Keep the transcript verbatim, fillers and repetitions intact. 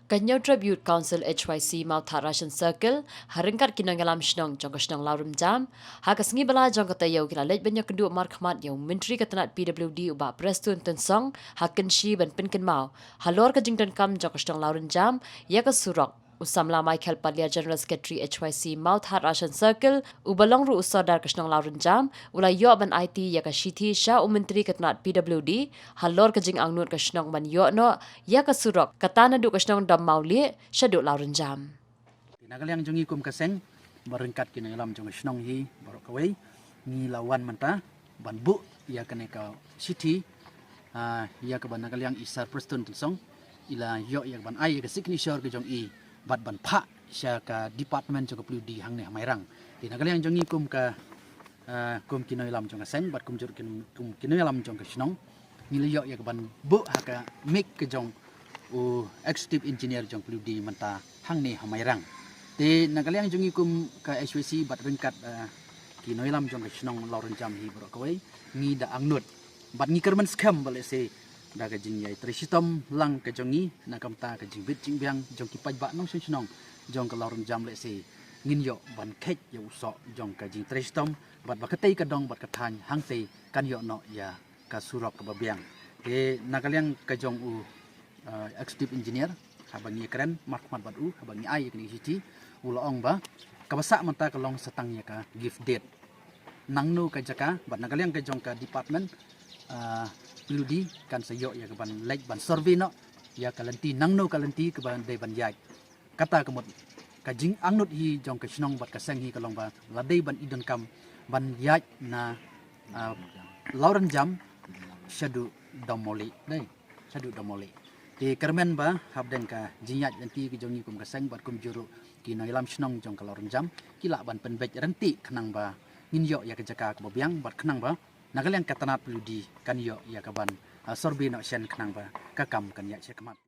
Ka Hynñiewtrep Youth Council H Y C Mawthadraishan Circle, ha ryngkat ki nongïalam shnong jong ka shnong Lawrymjam, ha ka sngi ba la jong ka taïew ki la leit ban ïakynduh markhmat ïa u Myntri ka tnat P W D u Bah Prestone Tynsong, ha Kynshi ban pynkynmaw halor ka jingdonkam jong ka shnong Lawrymjam ïa ka surok. U samla Michael Palia, General Secretary H Y C Mawthadraishan Circle, u ba long ruh u sordar ka shnong Lawrymjam, u la ïoh ban aiti ïa ka shithi sha u Myntri ka tnat P W D halor ka jingangnud ka shnong ban ïoh noh ïa ka surok, kata naduh ka shnong Dom Mawlieh shaduh Lawrymjam. Na ka liang jong ngi kum ka seng, ba ryngkat ki nongïalam jong ka shnong hi baroh kawei, ngi la wan mynta ban buh ïa kane ka shithi, ah, ïa kaba na ka liang i Sir Prestone Tynsong i la ïoh ïa kaban ai ïa ka signature ka jong i bad ban phah sha ka department jong ka P W D hangne ha Mairang. Te na ka liang jong ngi kum ka, ah, kum ki nongïalam jong ka seng bad kumjuh kum, kum ki nongïalam jong ka shnong, ngi la ïoh ïa kaban buh ha ka mik ka jong u executive engineer jong P W D mynta hangne ha Mairang. Te na ka liang jong ngi kum ka H Y C bad ryngkat, ah, ki nongïalam jong ka shnong Lawrymjam hi baroh kawei, ngi da angnud bad ngi kyrmen skhem ba lehse da ka jingïai trei shitom lang ka jong ngi, na ka bynta ka jingbit jingbiang jong ki paidbah nongshong shnong jong ka Lawrymjam, lehse ngin ïoh ban kheit ïa u soh jong ka jingtrei shitom bad ba katei ka dong bad ka thaiñ hangtei kan ïoh noh ïa ka surok kaba biang. Te na ka liang ka jong u, uh, executive engineer, haba ngi kren markhmat bad u, haba ngi ai ïa kane ka shithi, u la ong ba kaba sah mynta ka long sa tang ïa ka give date. Nangno ka jaka bad na ka liang ka jong ka department, uh, P W D kan sa ïoh ïa kaban leit ban survey noh ïa ka lynti, nangno ka lynti kaba dei ban ïaid. Kata ka mut ka jingangnud hi jong ka shnong bad ka seng hi ka long ba la dei ban ïoh donkam ban ïaid na, ah, Lawrymjam shaduh Dom Mawlieh, dei, shaduh Dom Mawlieh. Te kyrmen ba hapdeng ka jingïaid lynti ka jong ngi kum ka seng bad kumjuh ruh ki nongïalam shnong jong ka Lawrymjam ki lah ban pynbeit ryntih khnang ba ngin ïoh ïa ka jaka kaba biang bad khnang ba na ka liang ka tnat P W D kan ïoh ïa kaban, ah, survey noh shen khnang ba ka kam kan ïaid shakhmat.